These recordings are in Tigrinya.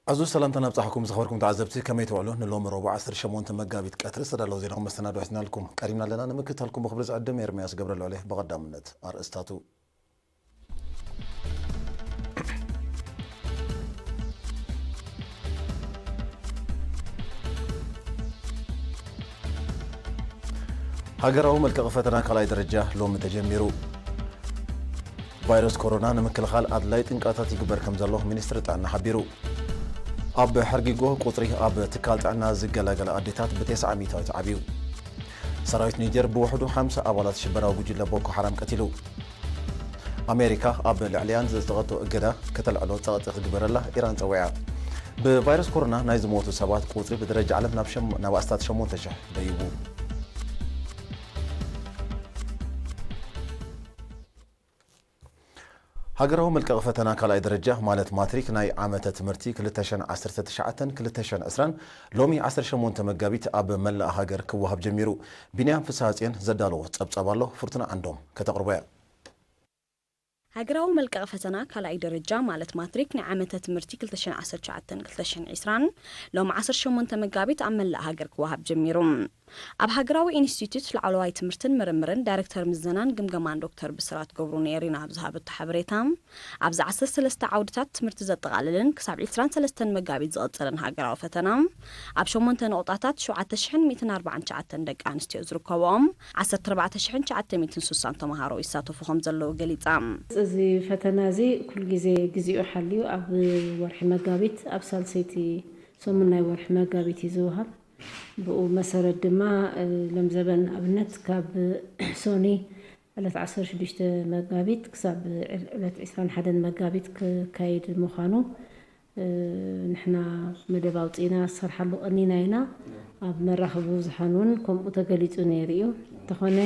ኣዝዩ ሰላምታ ናብጻሕኩም ዝኸበርኩም ተዓዘብቲ፣ ከመይ ትውዕሉ? ንሎሚ ረቡዕ ዓሰርተ ሸሞንተ መጋቢት ቀትሪ ዝተዳለወ ዜናኹም መሰናዶ ሒዝናልኩም ቀሪብና ኣለና። ንምክትታልኩም ብኽብሪ ዝዕድም ኤርምያስ ገብረልዑል እየ። ብቐዳምነት ኣርእስታቱ። ሃገራዊ መልቀቒ ፈተና ካልኣይ ደረጃ ሎሚ ተጀሚሩ። ቫይረስ ኮሮና ንምክልኻል ኣድላይ ጥንቃታት ይግበር ከም ዘሎ ሚኒስትሪ ጥዕና ሓቢሩ። ኣብ ሕርጊጎ ቁጽሪ ኣብ ትካል ጥዕና ዝገላገላ ኣዴታት ብተስዓ ሚእታዊት ዓብዩ። ሰራዊት ኒጀር ብውሕዱ ሓምሳ ኣባላት ሽበራዊ ጉጅለ ቦኮ ሓራም ቀቲሉ። ኣሜሪካ ኣብ ልዕሊኣን ዘጽደቐቶ እገዳ ከተልዕሎ ጸቕጢ ክግበረላ ኢራን ጸዊዓ። ብቫይረስ ኮሮና ናይ ዝሞቱ ሰባት ቁጽሪ ብደረጃ ዓለም ናብ ሸም-፣ ናብ ኣስታት ሸሞንተ ሽሕ ደይቡ። ሃገራዊ መልቀቒ ፈተና ካልኣይ ደረጃ ማለት ማትሪክ ናይ ዓመተ ትምህርቲ ክልተ ሽሕን ዓሰርተ ትሽዓተን ክልተ ሽሕን ዕስራን ሎሚ ዓሰርተ ሸሞንተ መጋቢት ኣብ መላእ ሃገር ክወሃብ ጀሚሩ። ቢንያም ፍስሃጽዮን ዘዳለዎ ጸብጻብ ኣሎ፣ ፍርቱና ዓንዶም ከተቕርቦ እያ። ሃገራዊ መልቀቒ ፈተና ካልኣይ ደረጃ ማለት ማትሪክ ናይ ዓመተ ትምህርቲ ክልተ ሽሕን ዓሰርተ ትሽዓተን ክልተ ሽሕን ዕስራን ሎም ዓሰርተ ሸሞንተ መጋቢት ኣብ መላእ ሃገር ክወሃብ ጀሚሩ። ኣብ ሃገራዊ ኢንስቲትዩት ላዕለዋይ ትምህርትን ምርምርን ዳይሬክተር ምዘናን ግምገማን ዶክተር ብስራት ገብሩ ነይሪና ኣብ ዝሃበቶ ሓበሬታ፣ ኣብዚ ዓሰርተ ሰለስተ ዓውድታት ትምህርቲ ዘጠቓልልን ክሳብ ዕስራን ሰለስተን መጋቢት ዝቐጸለን ሃገራዊ ፈተና ኣብ ሸሞንተ ነቑጣታት ሸውዓተ ሽሕን ሚእትን ኣርባዓን ትሽዓተን ደቂ ኣንስትዮ ዝርከብኦም ዓሰርተ ኣርባዕተ ሽሕን ትሽዓተ ሚእትን ስሳን ተምሃሮ ይሳተፉ ከም ዘለዉ ገሊጻ። እዚ ፈተና እዚ ኩሉ ግዜ ግዜኡ ሓልዩ ኣብ ወርሒ መጋቢት ኣብ ሳልሰይቲ ሰሙን ናይ ወርሒ መጋቢት እዩ ዝወሃብ። ብኡ መሰረት ድማ፣ እ፣ ለምዘበን ኣብነት ካብ ሶኒ ዕለት ዓሰርተ ሽዱሽተ መጋቢት ክሳብ ዕል-፣ ዕለት ዕስራን ሓደን መጋቢት ክካየድ ምዃኑ፣ እ፣ ንሕና መደብ ኣውጺእና ዝሰርሓሉ ቀኒና ኢና። ኣብ መራኸቢ ብዙሓን እውን ከምኡ ተገሊጹ ነይሩ እዩ። እንተኾነ፣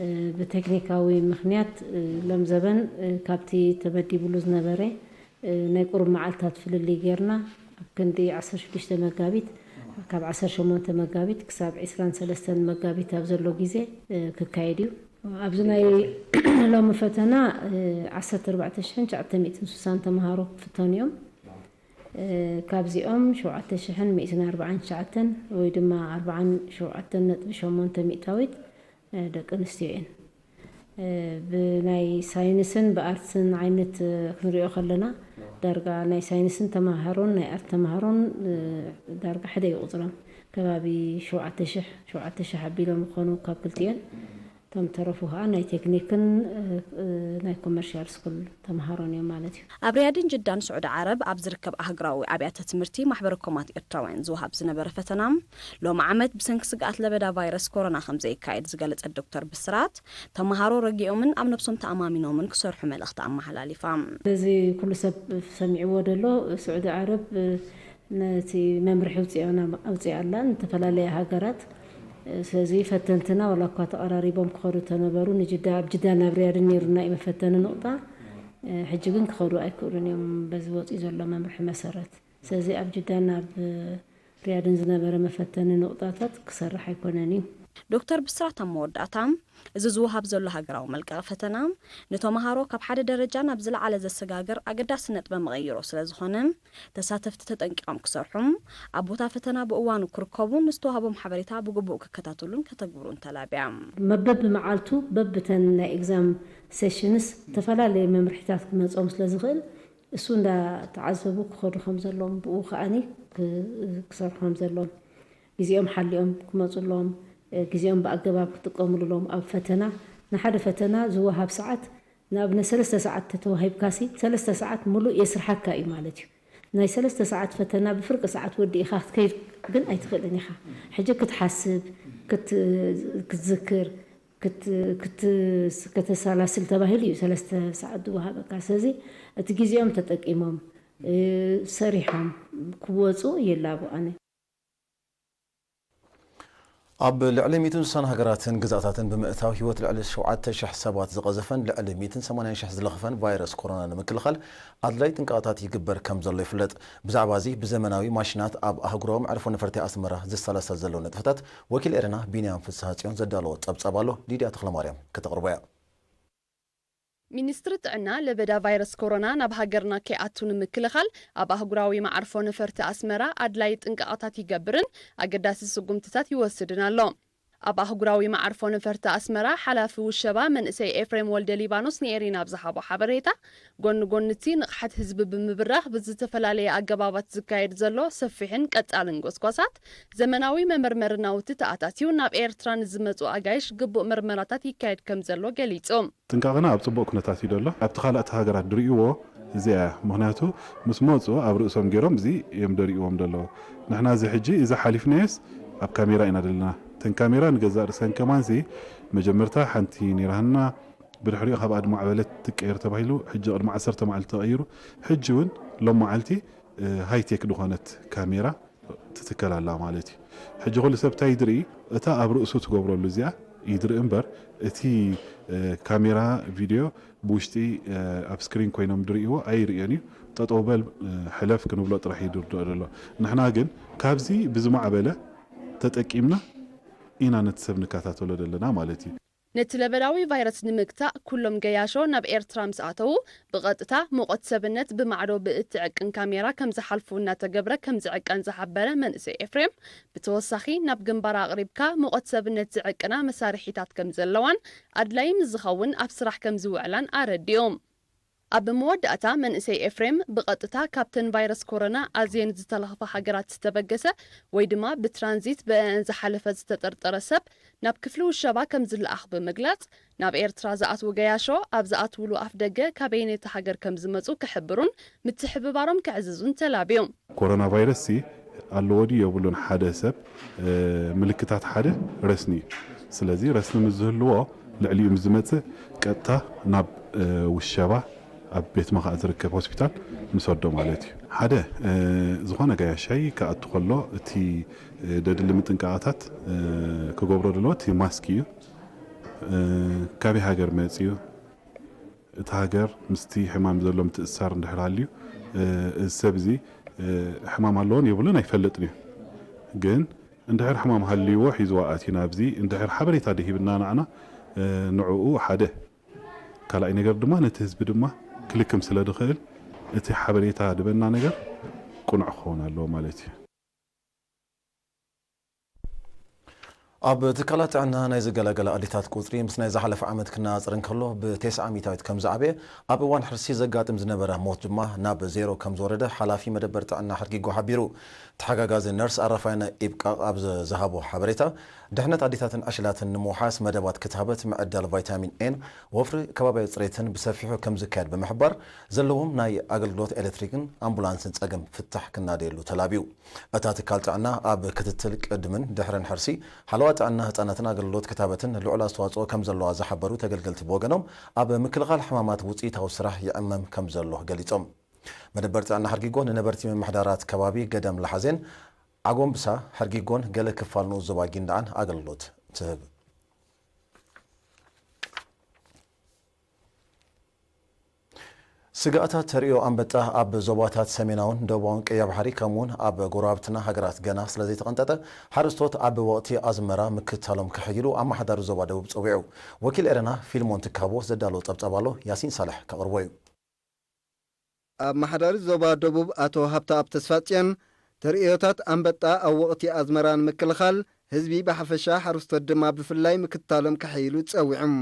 እ፣ ብቴክኒካዊ ምኽንያት፣ እ፣ ለምዘበን፣ እ፣ ካብቲ ተመዲብሉ ዝነበረ፣ እ፣ ናይ ቁሩብ መዓልታት ፍልልይ ጌርና፣ ኣብ ክንዲ ዓሰርተ ሽዱሽተ መጋቢት፣ ካብ ዓሰርተ ሸሞንተ መጋቢት ክሳብ ዕስራን ሰለስተን መጋቢት ኣብ ዘሎ ግዜ፣ እ፣ ክካየድ እዩ። ኣብዚ ናይ ሎሚ ፈተና፣ እ፣ ዓሰርተ ኣርባዕተ ሽሕን ትሽዓተ ሚእትን ስሳን ተምሃሮ ክፍተኑ እዮም። እ፣ ካብዚኦም ሸውዓተ ሽሕን ሚእትን ኣርባዓን ትሽዓተን ወይ ድማ ኣርባዓን ሸውዓተን ነጥቢ ሸሞንተ ሚእታዊት፣ እ፣ ደቂ ኣንስትዮ እየን። እ፣ ብናይ ሳይንስን ብኣርትስን ዓይነት፣ እ፣ ክንሪኦ ከለና፣ ዳርጋ ናይ ሳይንስን ተምሃሮን ናይ ኣርት ተምሃሮን፣ እ፣ ዳርጋ ሓደ እዩ ቁጽሮም። ከባቢ ሸውዓተ ሽሕ፣ ሸውዓተ ሽሕ ኣቢሎም ይኾኑ ካብ ክልቲኤን። እቶም ተረፉ ከኣ ናይ ቴክኒክን፣ እ፣ እ፣ ናይ ኮመርሻል ስኩል ተምሃሮን እዮም ማለት እዩ። ኣብ ሪያድን ጅዳን ስዑዲ ዓረብ ኣብ ዝርከብ ኣህጉራዊ ኣብያተ ትምህርቲ ማሕበረ ኮማት ኤርትራውያን ዝወሃብ ዝነበረ ፈተና፣ ሎሚ ዓመት ብሰንኪ ስግኣት ለበዳ ቫይረስ ኮሮና ከም ዘይካየድ ዝገለጸት ዶክተር ብስራት፣ ተምሃሮ ረጊኦምን ኣብ ነብሶም ተኣማሚኖምን ክሰርሑ መልእኽቲ ኣመሓላሊፋ። በዚ ኩሉ ሰብ ሰሚዕዎ ደሎ፣ ስዑዲ ዓረብ፣ እ፣ ነቲ መምርሒ ኣውጺኣና-፣ ኣውጺኣ ኣላ፣ ንተፈላለያ ሃገራት። ስለዚ ፈተንትና ዋላ እኳ ተቐራሪቦም ክኸዱ ተነበሩ፣ ንጅዳ፣ ኣብ ጅዳ ናብ ሪያድን ነይሩና እዩ መፈተኒ ንቑጣ። ሕጂ ግን ክኸዱ ኣይክእሉን እዮም በዚ ወጺኡ ዘሎ መምርሒ መሰረት። ስለዚ ኣብ ጅዳን ኣብ ሪያድን ዝነበረ መፈተኒ ንቑጣታት ክሰርሕ ኣይኮነን እዩ። ዶክተር ብስራት ኣብ መወዳእታ፣ እዚ ዝወሃብ ዘሎ ሃገራዊ መልቀቒ ፈተና ንተምሃሮ ካብ ሓደ ደረጃ ናብ ዝለዓለ ዘሰጋግር ኣገዳሲ ነጥበ መቐይሮ ስለ ዝኾነ፣ ተሳተፍቲ ተጠንቂቖም ክሰርሑ፣ ኣብ ቦታ ፈተና ብእዋኑ ክርከቡ፣ ንዝተዋህቦም ሓበሬታ ብግቡእ ክከታተሉን ከተግብሩን ተላብያ። መበብ መዓልቱ በብተን ናይ ኤግዛም ሴሽንስ ዝተፈላለየ መምርሒታት ክመጾም ስለ ዝኽእል፣ እሱ እንዳተዓዘቡ ክኸዱ ከም ዘለዎም፣ ብኡ ከኣኒ ክ-፣ ክሰርሑ ከም ዘለዎም፣ ግዜኦም ሓሊኦም ክመጹ ኣለዎም፣ ግዜኦም ብኣገባብ ክጥቀምሉ ኣለዎም። ኣብ ፈተና፣ ንሓደ ፈተና ዝወሃብ ሰዓት፣ ንኣብነት ሰለስተ ሰዓት ተተዋሂብካሲ፣ ሰለስተ ሰዓት ሙሉእ የስርሓካ እዩ ማለት እዩ። ናይ ሰለስተ ሰዓት ፈተና ብፍርቂ ሰዓት ወዲእኻ ክትከይድ ግን ኣይትኽእልን ኢኻ። ሕጂ ክትሓስብ፣ ክት-፣ ክትዝክር፣ ክት-፣ ክት-፣ ከተሰላስል ተባሂሉ እዩ ሰለስተ ሰዓት ዝወሃበካ። ስለዚ እቲ ግዜኦም ተጠቂሞም፣ እ፣ ሰሪሖም ክወጹ ይላቡ ኣነ። ኣብ ልዕሊ ሚእትን ስሳን ሃገራትን ግዝኣታትን ብምእታው ህይወት ልዕሊ ሸውዓተ ሽሕ ሰባት ዝቐዘፈን ልዕሊ ሚእትን ሰማንያን ሽሕ ዝለኸፈን ቫይረስ ኮሮና ንምክልኻል ኣድላይ ጥንቃቐታት ይግበር ከም ዘሎ ይፍለጥ። ብዛዕባ እዚ ብዘመናዊ ማሽናት ኣብ ኣህጉራዊ መዕርፎ ነፈርቲ ኣስመራ ዝሰላሰል ዘሎ ንጥፈታት ወኪል ኤረና ቢንያም ፍስሃ ጽዮን ዘዳለዎ ጸብጻብ ኣሎ፣ ሊድያ ተኽለማርያም ከተቕርቦ እያ። ሚኒስትሪ ጥዕና ለበዳ ቫይረስ ኮሮና ናብ ሃገርና ከይኣቱ ንምክልኻል ኣብ ኣህጉራዊ መዓርፎ ነፈርቲ ኣስመራ ኣድላዪ ጥንቃቐታት ይገብርን ኣገዳሲ ስጉምትታት ይወስድን ኣሎ። ኣብ ኣህጉራዊ መዓርፎ ነፈርቲ ኣስመራ ሓላፊ ውሸባ መንእሰይ ኤፍሬም ወልደ ሊባኖስ ንኤሪና ኣብ ዝሃቦ ሓበሬታ፣ ጎኒ ጎኒ እቲ ንቕሓት ህዝቢ ብምብራኽ ብዝተፈላለየ ኣገባባት ዝካየድ ዘሎ ሰፊሕን ቀጻልን ጎስጓሳት ዘመናዊ መመርመሪ ናውቲ ተኣታትዩ ናብ ኤርትራ ንዝመጹ ኣጋይሽ ግቡእ መርመራታት ይካየድ ከም ዘሎ ገሊጹ። ጥንቃቐና ኣብ ጽቡቕ ኩነታት እዩ ዘሎ። ኣብቲ ካልኣት ሃገራት ድርእይዎ እዚኣ እያ። ምኽንያቱ ምስ መጹ ኣብ ርእሶም ገይሮም እዚ እዮም ደርእይዎም ዘለዉ። ንሕና እዚ ሕጂ እዚ ሓሊፍናዮስ ኣብ ካሜራ ኢና ዘለና። እተን ካሜራ ንገዛእ ርእሰን ከማንሲ መጀመርታ ሓንቲ ነይራህና፣ ብድሕሪኡ ካብኣ ድማ ዕበለት ትቀየር ተባሂሉ፣ ሕጂ ቅድሚ ዓሰርተ መዓልቲ ተቐይሩ። ሕጂ እውን ሎም መዓልቲ፣ እ፣ ሃይቴክ ዝኾነት ካሜራ ትትከል ኣላ ማለት እዩ። ሕጂ ኩሉ ሰብ እንታይ ይድርኢ? እታ ኣብ ርእሱ ትገብረሉ እዚኣ ይድርኢ እምበር፣ እቲ፣ እ፣ ካሜራ ቪድዮ ብውሽጢ፣ እ፣ ኣብ ስክሪን ኮይኖም ድርእይዎ ኣይርእዮን እዩ። ጠጠው በል፣ እ፣ ሕለፍ ክንብሎ ጥራሕ እዩ ድርድኦ ዘሎ። ንሕና ግን ካብዚ ብዝማዕበለ ተጠቂምና ኢና ነቲ ሰብ ንከታተሎ ዘለና ማለት እዩ። ነቲ ለበዳዊ ቫይረስ ንምግታእ ኩሎም ገያሾ ናብ ኤርትራ ምስ ኣተዉ ብቐጥታ ሙቐት ሰብነት ብማዕዶ ብእትዕቅን ካሜራ ከም ዝሓልፉ እናተገብረ ከም ዝዕቀን ዝሓበረ መንእሰይ ኤፍሬም፣ ብተወሳኺ ናብ ግንባር ኣቕሪብካ ሙቐት ሰብነት ዝዕቅና መሳርሒታት ከም ዘለዋን ኣድላዪ ምስ ዝኸውን ኣብ ስራሕ ከም ዝውዕላን ኣረዲኡ። ኣብ መወዳእታ መንእሰይ ኤፍሬም ብቐጥታ ካብተን ቫይረስ ኮሮና ኣዝየን ዝተለኽፋ ሃገራት ዝተበገሰ ወይ ድማ ብትራንዚት ብአን ዝሓለፈ ዝተጠርጠረ ሰብ ናብ ክፍሊ ውሸባ ከም ዝለኣኽ ብምግላጽ፣ ናብ ኤርትራ ዝኣትዉ ገያሾ ኣብ ዝኣትውሉ ኣፍ ደገ ካበየነይቲ ሃገር ከም ዝመጹ ክሕብሩን ምትሕብባሮም ክዕዝዙን ተላብዩ። ኮሮና ቫይረስ ሲ ኣለዎ ድዩ የብሉን ሓደ ሰብ፣ እ፣ ምልክታት ሓደ ረስኒ እዩ። ስለዚ ረስኒ ምስ ዝህልዎ ልዕሊኡ ምስ ዝመጽእ ቀጥታ ናብ፣ እ፣ ውሸባ ኣብ ቤት መኻእ ዝርከብ ሆስፒታል ንሰዶ ማለት እዩ። ሓደ፣ እ፣ ዝኾነ ገያሻይ ክኣቱ ከሎ እቲ፣ እ፣ ደድሊ ምጥንቃቐታት፣ እ፣ ክገብሮ ዘለዎ እቲ ማስክ እዩ። እ፣ ካበይ ሃገር መጽዩ? እቲ ሃገር ምስቲ ሕማም ዘሎ ምትእስሳር እንድሕር ሃልዩ፣ እ፣ እዚ ሰብ እዚ፣ እ፣ ሕማም ኣለዎን የብሉን ኣይፈልጥን እዩ። ግን እንድሕር ሕማም ሃልይዎ ሒዝዋ ኣትዩ ናብዚ እንድሕር ሓበሬታ ደሂብና ንዓና፣ እ፣ ንዕኡ ሓደ። ካልኣይ ነገር ድማ ነቲ ህዝቢ ድማ ክልክም ስለ ዝኽእል እቲ ሓበሬታ ድበና ነገር ቅኑዕ ክኸውን ኣለዎ ማለት እዩ። ኣብ ትካላት ጥዕና ናይ ዝገላገላ ኣዴታት ቁጽሪ ምስ ናይ ዝሓለፈ ዓመት ክነጻጸር እንከሎ ብተስዓ ሚእታዊት ከም ዝዓበየ፣ ኣብ እዋን ሕርሲ ዘጋጥም ዝነበረ ሞት ድማ ናብ ዜሮ ከም ዝወረደ ሓላፊ መደበር ጥዕና ሕርጊጎ ሓቢሩ። ተሓጋጋዚ ነርስ ኣራፋይነ ኢብቃቕ ኣብ ዝሃቦ ሓበሬታ፣ ድሕነት ኣዴታትን ዕሽላትን ንምውሓስ መደባት ክትሃበት፣ ምዕዳል ቫይታሚን ኤን፣ ወፍሪ ከባቢያዊ ጽሬትን ብሰፊሑ ከም ዝካየድ ብምሕባር፣ ዘለዎም ናይ ኣገልግሎት ኤሌክትሪክን ኣምቡላንስን ጸገም ፍታሕ ክናደየሉ ተላብዩ። እታ ትካል ጥዕና ኣብ ክትትል ቅድምን ድሕርን ሕርሲ፣ ሓለዋ ጥዕና ህጻናትን ኣገልግሎት ክታበትን ልዑል ኣስተዋጽኦ ከም ዘለዋ ዝሓበሩ ተገልገልቲ ብወገኖም፣ ኣብ ምክልኻል ሕማማት ውጽኢታዊ ስራሕ ይዕመም ከም ዘሎ ገሊጾም። መደበር ጥዕና ሓርጊጎ ንነበርቲ ምምሕዳራት ከባቢ ገደም ለሓዜን ዓጎምብሳ፣ ሕርጊጎን ገለ ክፋል ንኡስ ዞባ ጊንዳዕን ኣገልግሎት ትህብ። ስግኣታት ተርእዮ ኣንበጣ ኣብ ዞባታት ሰሜናውን ደቡባውን ቀይሕ ባሕሪ ከምኡውን ኣብ ጎረባብትና ሃገራት ገና ስለዘይተቐንጠጠ፣ ሓረስቶት ኣብ ወቕቲ ኣዝመራ ምክትታሎም ከሐይሉ ኣመሓዳሪ ዞባ ደቡብ ጸዊዑ። ወኪል ኤረና ፊልሞን ትካቦ ዘዳለዎ ጸብጻብ ኣሎ፣ ያሲን ሳልሕ ከቕርቦ እዩ። ኣመሓዳሪ ዞባ ደቡብ ኣቶ ሃብተኣብ ተስፋጽዮን፣ ተርእዮታት ኣንበጣ ኣብ ወቕቲ ኣዝመራ ንምክልኻል ህዝቢ ብሓፈሻ ሓረስቶት ድማ ብፍላይ ምክትታሎም ከሐይሉ ጸዊዖም።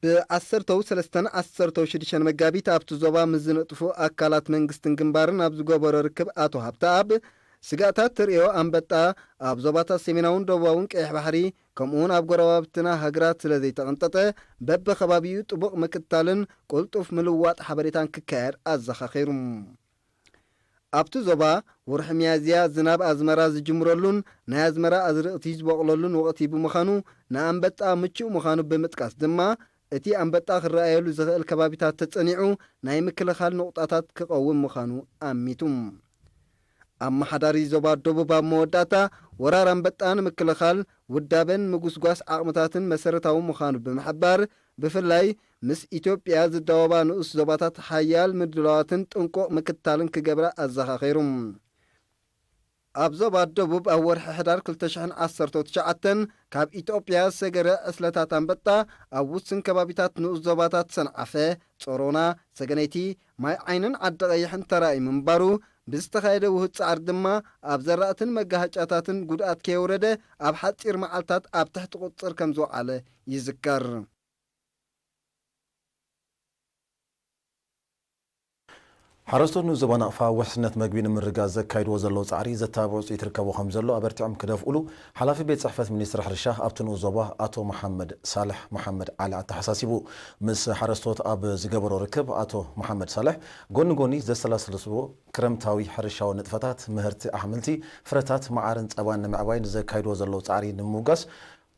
ብዓሰርተው ሰለስተን ዓሰርተው ሽዱሽተን መጋቢት ኣብቲ ዞባ ምስ ዝነጥፉ ኣካላት መንግስትን ግንባርን ኣብ ዝገበሮ ርክብ ኣቶ ሃብተኣብ፣ ስጋእታት ተርእዮ ኣንበጣ ኣብ ዞባታት ሰሜናውን ደቡባውን ቀይሕ ባሕሪ ከምኡውን ኣብ ጎረባብትና ሃገራት ስለ ዘይተቐንጠጠ፣ በብኸባቢኡ ጥቡቕ ምክትታልን ቅልጡፍ ምልውዋጥ ሓበሬታን ክካየድ ኣዘኻኺሩ። ኣብቲ ዞባ ወርሒ ሚያዝያ ዝናብ ኣዝመራ ዝጅምረሉን ናይ ኣዝመራ ኣዝርእቲ ዝበቑለሉን ወቕቲ ብምዃኑ ንኣንበጣ ምቹእ ምዃኑ ብምጥቃስ ድማ፣ እቲ ኣንበጣ ክረኣየሉ ዝኽእል ከባቢታት ተጸኒዑ ናይ ምክልኻል ንቑጣታት ክቐውም ምዃኑ ኣሚቱ። ኣመሓዳሪ ዞባ ደቡብ ኣብ መወዳእታ፣ ወራር ኣንበጣ ንምክልኻል ውዳበን ምጉስጓስ ዓቕምታትን መሰረታዊ ምዃኑ ብምሕባር፣ ብፍላይ ምስ ኢትዮጵያ ዝዳወባ ንኡስ ዞባታት ሓያል ምድላዋትን ጥንቁቕ ምክትታልን ክገብራ ኣዘኻኺሩ። ኣብ ዞባ ደቡብ ኣብ ወርሒ ሕዳር ክልተ ሽሕን ዓሰርተው ትሽዓተን ካብ ኢትዮጵያ ዝሰገረ ዕስለታት ኣንበጣ ኣብ ውስን ከባቢታት ንኡስ ዞባታት ሰንዓፈ፣ ጾሮና፣ ሰገነይቲ፣ ማይ ዓይንን ዓዲ ቀይሕን ተራእዩ ምንባሩ፣ ብዝተኻየደ ውሁድ ጻዕሪ ድማ ኣብ ዘራእትን መጋሃጫታትን ጉድኣት ከየውረደ ኣብ ሓጺር መዓልታት ኣብ ትሕቲ ቁጽጽር ከም ዝወዓለ ይዝከር። ሓረስቶት ንኡስ ዞባ ናቕፋ ውሕስነት መግቢ ንምርጋጽ ዘካይድዎ ዘለዉ ጻዕሪ ዘተባብዕ ውጽኢት ይርከቦ ከም ዘሎ ኣበርቲዖም ክደፍኡሉ ሓላፊ ቤት ጽሕፈት ሚኒስትሪ ሕርሻ ኣብቲ ንኡስ ዞባ ኣቶ መሓመድ ሳልሕ መሓመድ ዓሊ ኣተሓሳሲቡ። ምስ ሓረስቶት ኣብ ዝገበሮ ርክብ ኣቶ መሓመድ ሳልሕ ጎኒ ጎኒ ዘሰላሰልዎ ክረምታዊ ሕርሻዊ ንጥፈታት፣ ምህርቲ ኣሕምልቲ፣ ፍረታት፣ መዓርን ጸባን ንምዕባይ ንዘካይድዎ ዘለዉ ጻዕሪ ንምውጋስ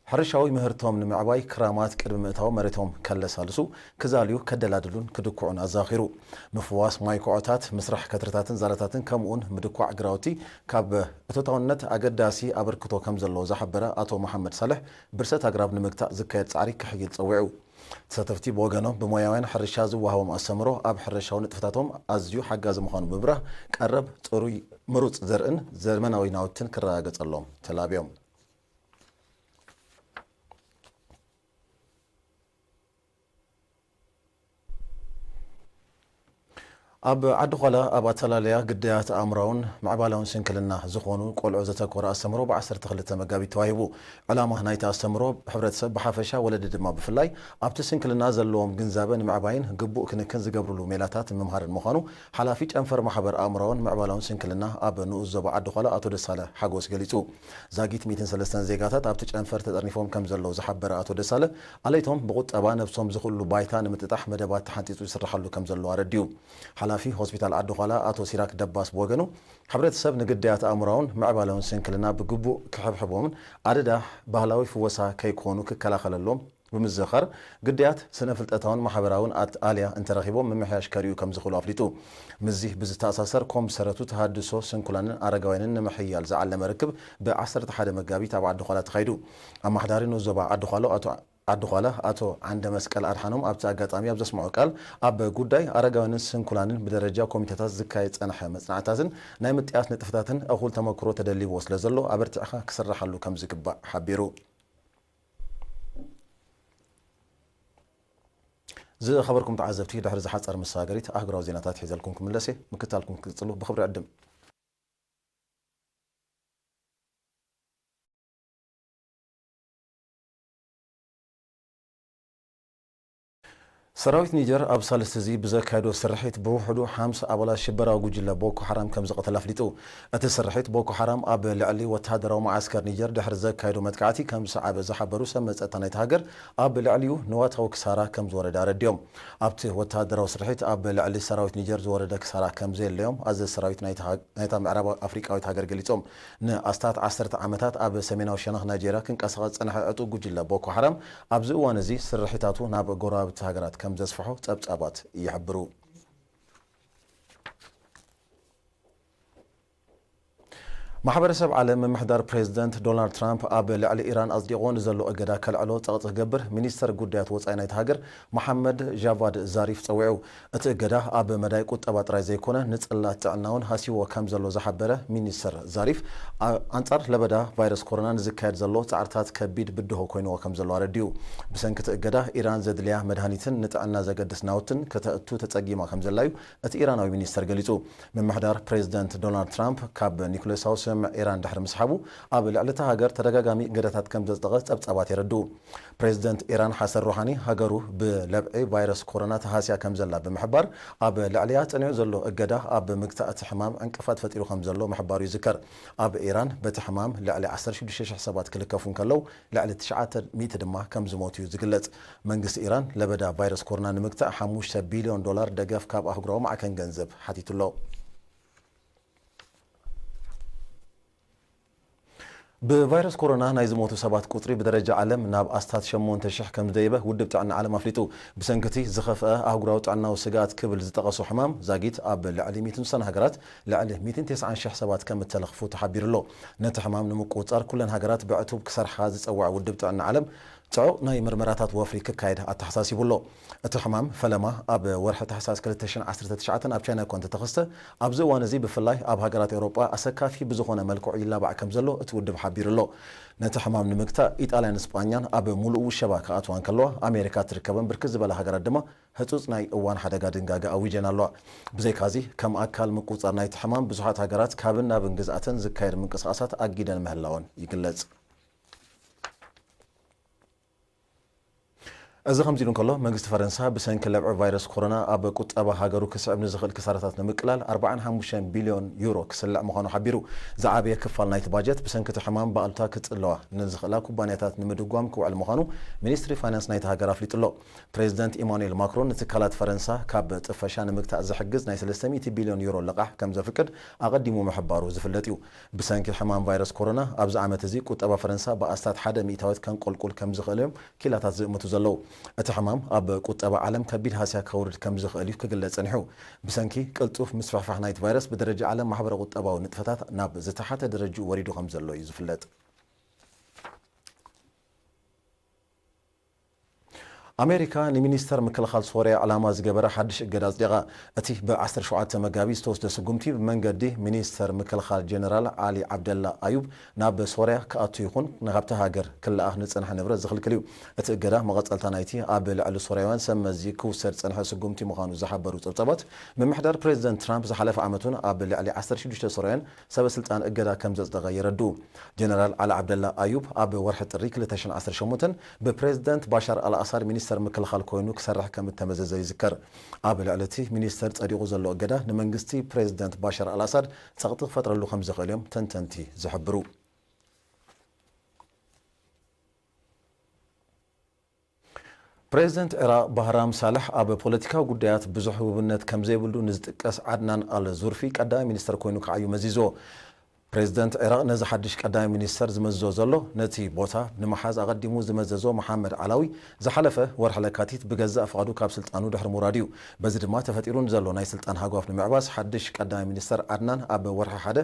ሕርሻዊ ምህርቶም ንምዕባይ ክራማት ቅድሚ ምእታው መሬቶም ከለሳልሱ፣ ክዛልዩ፣ ከደላድሉን ክድኩዑን ኣዛኺሩ። ምፍዋስ ማይ ኩዖታት፣ ምስራሕ ከትርታትን ዛላታትን ከምኡውን ምድኳዕ ግራውቲ ካብ እቶታውነት ኣገዳሲ ኣበርክቶ ከም ዘለዎ ዝሓበረ ኣቶ መሓመድ ሳልሕ፣ ብርሰት ኣግራብ ንምግታእ ዝካየድ ጻዕሪ ክሕይል ጸዊዑ። ተሳተፍቲ ብወገኖም ብሞያውያን ሕርሻ ዝወሃቦም ኣስተምህሮ ኣብ ሕርሻዊ ንጥፈታቶም ኣዝዩ ሓጋዚ ምዃኑ ብምብራህ፣ ቀረብ ጽሩይ ምሩጽ ዘርእን ዘመናዊ ናውትን ክረጋገጸሎም ተላብዮም። ኣብ ዓዲ ዃላ ኣብ ኣተላለያ ግዳያት ኣእምራውን ምዕባላውን ስንክልና ዝኾኑ ቆልዑ ዘተኮረ ኣስተምህሮ ብ ዓሰርተ ክልተ መጋቢት ተዋሂቡ። ዕላማ ናይቲ ኣስተምህሮ ሕብረተሰብ ብሓፈሻ ወለዲ ድማ ብፍላይ ኣብቲ ስንክልና ዘለዎም ግንዛበ ንምዕባይን ግቡእ ክንክን ዝገብርሉ ሜላታት ንምምሃርን ምዃኑ ሓላፊ ጨንፈር ማሕበር ኣእምራውን ምዕባላውን ስንክልና ኣብ ንኡስ ዞባ ዓዲ ዃላ ኣቶ ደሳለ ሓጎስ ገሊጹ። ዛጊት ሚእትን ሰለስተን ዜጋታት ኣብቲ ጨንፈር ተጠርኒፎም ከም ዘለዉ ዝሓበረ ኣቶ ደሳለ፣ ኣለይቶም ብቁጠባ ነብሶም ዝኽእሉ ባይታ ንምጥጣሕ መደባት ተሓንጺጹ ይስርሓሉ ከም ዘሎ ኣረዲኡ። ሓላፊ ሆስፒታል ዓዲ ዃላ ኣቶ ሲራክ ደባስ ብወገኑ፣ ሕብረተሰብ ንግዳያት ኣእምራውን ምዕባለውን ስንክልና ብግቡእ ክሕብሕቦምን ኣደዳ ባህላዊ ፍወሳ ከይኮኑ ክከላኸለሎም ብምዝኻር፣ ግዳያት ስነ-ፍልጠታውን ማሕበራውን ኣትኣልያ እንተረኺቦም ምምሕያሽ ከርእዩ ከም ዝኽእሉ ኣፍሊጡ። ምስዚ ብዝተኣሳሰር፣ ኮም ሰረቱ ተሃድሶ ስንኩላንን ኣረጋውያንን ንምሕያል ዝዓለመ ርክብ ብ ዓሰርተ ሓደ መጋቢት ኣብ ዓዲ ዃላ ተኻይዱ። ኣማሓዳሪ ንኡስ ዞባ ዓዲ ዃሎ ኣቶ ዓዲ ዃላ ኣቶ ዓንደ መስቀል ኣድሓኖም ኣብቲ ኣጋጣሚ ኣብ ዘስምዖ ቃል፣ ኣብ ጉዳይ ኣረጋውያንን ስንኩላንን ብደረጃ ኮሚቴታት ዝካየድ ዝጸንሐ መጽናዕታትን ናይ ምጥያስ ንጥፈታትን እኹል ተመክሮ ተደሊዎ ስለ ዘሎ ኣበርቲዕኻ ክስራሓሉ ከም ዝግባእ ሓቢሩ። ዝኸበርኩም ተዓዘብቲ፣ ድሕሪ ዝሓጸር መሰጋገሪት ኣህጉራዊ ዜናታት ሒዘልኩም ክምለስ እየ። ምክታልኩም ክትቅጽሉ ብኽብሪ ዕድም። ሰራዊት ኒጀር ኣብ ሳልስቲ እዚ ብዘካየዶ ስርሒት ብውሕዱ ሓምሳ ኣባላት ሽበራዊ ጉጅለ ቦኮ ሓራም ከም ዝቐተለ ኣፍሊጡ። እቲ ስርሒት ቦኮ ሓራም ኣብ ልዕሊ ወተሃደራዊ መዓስከር ኒጀር ድሕሪ ዘካየዶ መጥቃዕቲ ከም ዝሰዓበ ዝሓበሩ ሰብ መጸታ ናይቲ ሃገር፣ ኣብ ልዕሊኡ ንዋታዊ ክሳራ ከም ዝወረደ ኣረዲኦም። ኣብቲ ወተሃደራዊ ስርሒት ኣብ ልዕሊ ሰራዊት ኒጀር ዝወረደ ክሳራ ከም ዘየለዮም ኣዘዚ ሰራዊት ናይታ ሃ-፣ ናይታ ምዕራብ ኣፍሪቃዊት ሃገር ገሊጾም። ንኣስታት ዓሰርተ ዓመታት ኣብ ሰሜናዊ ሸነኽ ናይጄርያ ክንቀሳቐስ ዝጸንሐ ዕጡቕ ጉጅለ ቦኮ ሓራም ኣብዚ እዋን እዚ ስርሒታቱ ናብ ጎረባብቲ ሃገራት ከም ዘስፍሖ ጸብጻባት ይሕብሩ። ማሕበረሰብ ዓለም ምምሕዳር ፕሬዚደንት ዶናልድ ትራምፕ ኣብ ልዕሊ ኢራን ኣጽዲቑዎ ንዘሎ እገዳ ከልዕሎ ጸቕጢ ክገብር ሚኒስተር ጉዳያት ወጻኢ ናይቲ ሃገር መሓመድ ጃቫድ ዛሪፍ ጸዊዑ። እቲ እገዳ ኣብ መዳይ ቁጠባ ጥራይ ዘይኮነ ንጽላት ጥዕና እውን ሃሲዎ ከም ዘሎ ዝሓበረ ሚኒስተር ዛሪፍ፣ ኣ-፣ ኣንጻር ለበዳ ቫይረስ ኮሮና ንዝካየድ ዘሎ ጻዕርታት ከቢድ ብድሆ ኮይንዎ ከም ዘሎ ኣረዲኡ። ብሰንኪ እቲ እገዳ ኢራን ዘድልያ መድሃኒትን ንጥዕና ዘገድስ ናውትን ከተእቱ ተጸጊማ ከም ዘላዩ እቲ ኢራናዊ ሚኒስተር ገሊጹ። ምምሕዳር ፕሬዚደንት ዶናልድ ትራምፕ ካብ ኒኩሌሳዊ ስምምዕ ኢራን ድሕሪ ምስሓቡ፣ ኣብ ልዕሊ እታ ሃገር ተደጋጋሚ እገዳታት ከም ዘጽደቐ ጸብጻባት የረድኡ። ፕሬዚደንት ኢራን ሓሰን ሩሓኒ፣ ሃገሩ ብለብዒ ቫይረስ ኮሮና ተሃስያ ከም ዘላ ብምሕባር፣ ኣብ ልዕሊኣ ጸኒዑ ዘሎ እገዳ ኣብ ምግታእ እቲ ሕማም ዕንቅፋት ፈጢሩ ከም ዘሎ ምሕባሩ ይዝከር። ኣብ ኢራን በቲ ሕማም ልዕሊ ዓሰርተ ሽዱሽተ ሽሕ ሰባት ክልከፉ እንከለዉ፣ ልዕሊ ትሽዓተ ሚእቲ ድማ ከም ዝሞቱ እዩ ዝግለጽ። መንግስቲ ኢራን ለበዳ ቫይረስ ኮሮና ንምግታእ ሓሙሽተ ቢልዮን ዶላር ደገፍ ካብ ኣህጉራዊ ማዕከን ገንዘብ ሓቲቱ ኣሎ። ብቫይረስ ኮሮና ናይ ዝሞቱ ሰባት ቁጽሪ ብደረጃ ዓለም ናብ ኣስታት ሸሞንተ ሽሕ ከም ዝደየበ ውድብ ጥዕና ዓለም ኣፍሊጡ። ብሰንኪ እቲ ዝኸፍአ ኣህጉራዊ ጥዕናዊ ስግኣት ክብል ዝጠቐሶ ሕማም ዛጊት ኣብ ልዕሊ ሚእትን ስሳን ሃገራት ልዕሊ ሚእትን ተስዓን ሽሕ ሰባት ከም እተለኽፉ ተሓቢሩ ኣሎ። ነቲ ሕማም ንምቁጽጻር ኩለን ሃገራት ብዕቱብ ክሰርሓ ዝጸውዐ ውድብ ጥዕና ዓለም፣ ጽዑቕ ናይ ምርመራታት ወፍሪ ክካየድ ኣተሓሳሲቡ ኣሎ። እቲ ሕማም ፈለማ ኣብ ወርሒ ታሕሳስ ክልተ ሽሕን ዓሰርተ ትሽዓተን ኣብ ቻይና እኳ እንተተኸስተ፣ ኣብዚ እዋን እዚ ብፍላይ ኣብ ሃገራት ኤውሮጳ ኣሰካፊ ብዝኾነ መልክዑ ይላባዕ ከም ዘሎ እቲ ውድብ ሓቢሩ ኣሎ። ነቲ ሕማም ንምግታእ ኢጣልያን ስጳኛን ኣብ ሙሉእ ውሸባ ክኣትዋ እንከለዋ፣ ኣሜሪካ ትርከበን ብርክት ዝበላ ሃገራት ድማ ህጹጽ ናይ እዋን ሓደጋ ድንጋገ ኣዊጀን ኣለዋ። ብዘይካዚ፣ ከም ኣካል ምቁጽጻር ናይቲ ሕማም ብዙሓት ሃገራት ካብን ናብን ግዝኣተን ዝካየድ ምንቅስቓሳት ኣጊደን ምህላወን ይግለጽ። እዚ ከምዚ ኢሉ እንከሎ፣ መንግስቲ ፈረንሳ ብሰንኪ ለብዒ ቫይረስ ኮሮና ኣብ ቁጠባ ሃገሩ ክስዕብ ንዝኽእል ክሳራታት ንምቅላል ኣርባዓን ሓሙሽተን ቢልዮን ዩሮ ክስልዕ ምዃኑ ሓቢሩ። ዝዓበየ ክፋል ናይቲ ባጀት ብሰንኪ እቲ ሕማም ብኣሉታ ክጽለዋ ንዝኽእላ ኩባንያታት ንምድጓም ክውዕል ምዃኑ ሚኒስትሪ ፋይናንስ ናይቲ ሃገር ኣፍሊጡ ኣሎ። ፕሬዚደንት ኢማኑኤል ማክሮን ንትካላት ፈረንሳ ካብ ጥፈሻ ንምግታእ ዝሕግዝ ናይ ሰለስተ ሚእቲ ቢልዮን ዩሮ ልቓሕ ከም ዘፍቅድ ኣቐዲሙ ምሕባሩ ዝፍለጥ እዩ። ብሰንኪ ሕማም ቫይረስ ኮሮና ኣብዚ ዓመት እዚ ቁጠባ ፈረንሳ ብኣስታት ሓደ ሚእታዊት ከንቆልቁል ከም ዝኽእል እዮም ክኢላታት ዝእምቱ ዘለዉ። እቲ ሕማም ኣብ ቁጠባ ዓለም ከቢድ ሃስያ ከውርድ ከም ዝኽእል እዩ ክግለጽ ጸኒሑ። ብሰንኪ ቅልጡፍ ምስፍሕፋሕ ናይቲ ቫይረስ ብደረጃ ዓለም ማሕበረ ቁጠባዊ ንጥፈታት ናብ ዝተሓተ ደረጅኡ ወሪዱ ከም ዘሎ እዩ ዝፍለጥ። ኣሜሪካ ንሚኒስተር ምክልኻል ሶርያ ዕላማ ዝገበረ ሓድሽ እገዳ ኣጽዲቓ። እቲ ብ ዓሰርተ ሸውዓተ መጋቢት ዝተወስደ ስጉምቲ ብመንገዲ ሚኒስተር ምክልኻል ጀነራል ዓሊ ዓብደላ ኣዩብ ናብ ሶርያ ክኣቱ ይኹን ንካብታ ሃገር ክለኣኽ ንጸንሐ ንብረት ዝኽልክል እዩ። እቲ እገዳ መቐጸልታ ናይቲ ኣብ ልዕሊ ሶርያውያን ሰብ መዚ ክውሰድ ዝጸንሐ ስጉምቲ ምዃኑ ዝሓበሩ ጸብጻባት፣ ምምሕዳር ፕሬዚደንት ትራምፕ ዝሓለፈ ዓመት እውን ኣብ ልዕሊ ዓሰርተ ሽዱሽተ ሶርያውያን ሰበ ስልጣን እገዳ ከም ዘጽደቐ የረድኡ። ጀነራል ዓሊ ዓብደላ ኣዩብ ኣብ ወርሒ ጥሪ ክልተ ሽሕን ዓሰርተ ሸሞንተን ብፕሬዚደንት ባሻር ኣልኣሳድ ሚኒስተር ምክልኻል ኮይኑ ክሰርሕ ከም እተመዘዘ ይዝከር። ኣብ ልዕሊ እቲ ሚኒስተር ጸዲቑ ዘሎ እገዳ ንመንግስቲ ፕሬዚደንት ባሻር ኣልኣሳድ ጸቕጢ ክፈጥረሉ ከም ዝኽእል እዮም ተንተንቲ ዝሕብሩ። ፕሬዚደንት ዒራቕ ባህራም ሳልሕ ኣብ ፖለቲካዊ ጉዳያት ብዙሕ ህቡብነት ከም ዘይብሉ ንዝጥቀስ ዓድናን ኣል ዙርፊ ቀዳማይ ሚኒስተር ኮይኑ ክዓዩ መዚዝዎ። ፕሬዚደንት ዒራቕ ነዚ ሓድሽ ቀዳማይ ሚኒስተር ዝመዝዞ ዘሎ፣ ነቲ ቦታ ንምሓዝ ኣቐዲሙ ዝመዘዞ መሓመድ ዓላዊ ዝሓለፈ ወርሒ ለካቲት ብገዛእ ፍቓዱ ካብ ስልጣኑ ድሕሪ ምውራዱ እዩ። በዚ ድማ ተፈጢሩ ንዘሎ ናይ ስልጣን ሃጓፍ ንምዕባስ ሓድሽ ቀዳማይ ሚኒስተር ዓድናን ኣብ ወርሒ ሓደ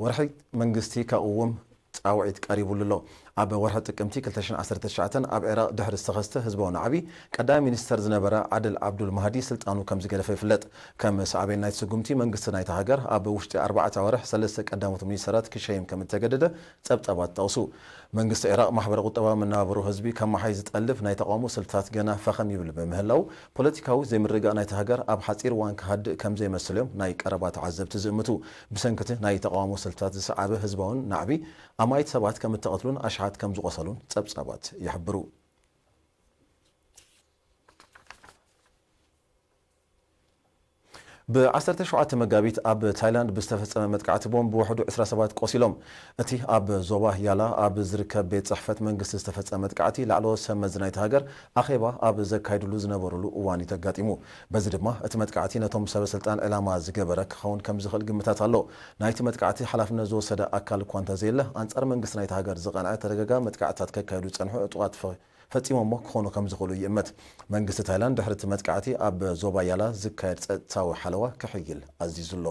ወርሒ መንግስቲ ከቕውም ጻውዒት ቀሪቡሉ ኣሎ። ኣብ ወርሒ ጥቅምቲ ክልተ ሽሕን ዓሰርተ ትሽዓተን ኣብ ዒራቕ ድሕሪ ዝተኸስተ ህዝባዊ ናዕቢ፣ ቀዳማይ ሚኒስተር ዝነበረ ዓድል ዓብዱል ማህዲ ስልጣኑ ከም ዝገደፈ ይፍለጥ። ከም ሳዕቤን ናይቲ ስጉምቲ፣ መንግስቲ ናይታ ሃገር ኣብ ውሽጢ ኣርባዕተ ኣዋርሕ ሰለስተ ቀዳሞት ሚኒስተራት ክሸይም ከም እተገደደ ጸብጻባት ጠቕሱ። መንግስቲ ዒራቕ ማሕበረ ቁጠባዊ መነባብሮ ህዝቢ ከመሓይ ዝጠልብ ናይ ተቓውሞ ስልትታት ገና ፈኸም ይብል ብምህላው፣ ፖለቲካዊ ዘይምርግጋእ ናይታ ሃገር ኣብ ሓጺር እዋን ክሃድእ ከም ዘይመስል እዮም ናይ ቀረባ ተዓዘብቲ ዝእምቱ። ብሰንኪ እቲ ናይ ተቓውሞ ስልትታት ዝሰዓበ ህዝባውን ናዕቢ፣ ኣማኢት ሰባት ከም እተቐትሉን ኣሽሓት ከም ዝቖሰሉን ጸብጻባት ይሕብሩ። ብ ዓሰርተ ሸውዓተ መጋቢት ኣብ ታይላንድ ብዝተፈጸመ መጥቃዕቲ ቦምብ ብውሕዱ ዕስራ ሰባት ቆሲሎም። እቲ ኣብ ዞባ ያላ ኣብ ዝርከብ ቤት ጽሕፈት መንግስቲ ዝተፈጸመ መጥቃዕቲ ላዕለዎት ሰብ መዚ ናይቲ ሃገር ኣኼባ ኣብ ዘካይድሉ ዝነበሩሉ እዋን እዩ ተጋጢሙ። በዚ ድማ እቲ መጥቃዕቲ ነቶም ሰበ ስልጣን ዕላማ ዝገበረ ክኸውን ከም ዝኽእል ግምታት ኣሎ። ናይቲ መጥቃዕቲ ሓላፍነት ዝወሰደ ኣካል እኳ እንተዘየለ፣ ኣንጻር መንግስቲ ናይቲ ሃገር ዝቐንዐ ተደጋጋሚ መጥቃዕትታት ከካይዱ ዝጸንሑ ዕጡቓት ፈ-፣ ፈጺሞሞ ክኾኑ ከም ዝኽእሉ ይእመት። መንግስቲ ታይላንድ ድሕሪ እቲ መጥቃዕቲ ኣብ ዞባ ያላ ዝካየድ ጸጥታዊ ሓለዋ ክሕይል ኣዚዙ ኣሎ።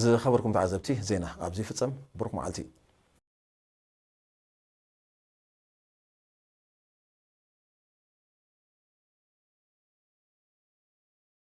ዝኸበርኩም ተዓዘብቲ፣ ዜና ኣብዚ ይፍጸም። ብሩኽ መዓልቲ።